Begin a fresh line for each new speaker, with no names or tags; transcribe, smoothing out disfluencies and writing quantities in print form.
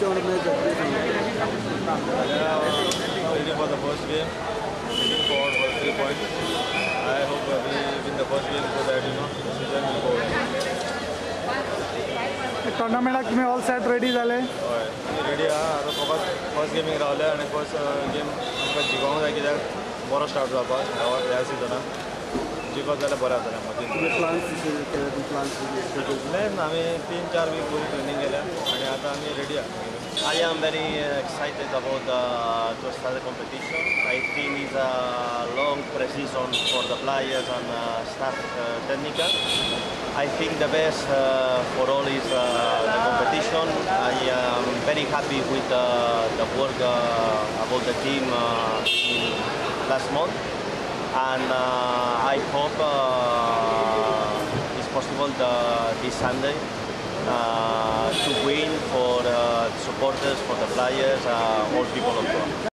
कोचा वांगडा मॅच जातली.
Ready for the first game, looking forward for 3 points. I hope we win the first game so that the season will go well.
टुर्नामेंटाक तुमी all set ready जाले?
हय, ready आहा. आतां फकत first गेमीक रावले आनी फर्स्ट गेम आमकां जिखोवंक जाय, कित्याक बरो स्टार्ट जावपाक ह्या सिजनाक. जिखत जाल्यार बरें जातलें मदीं. प्लॅन आमी 3-4 वीक बरी ट्रेनींग केल्या आनी आतां आमी रेडी आहा.
I am very excited about to start the competition. I think it's a long pre-season for the players and staff technical. I think the best for all is the competition. I am very happy with the work about the team in last month, and I hope it's possible this Sunday to win for the supporters, for the players, all people of Goa.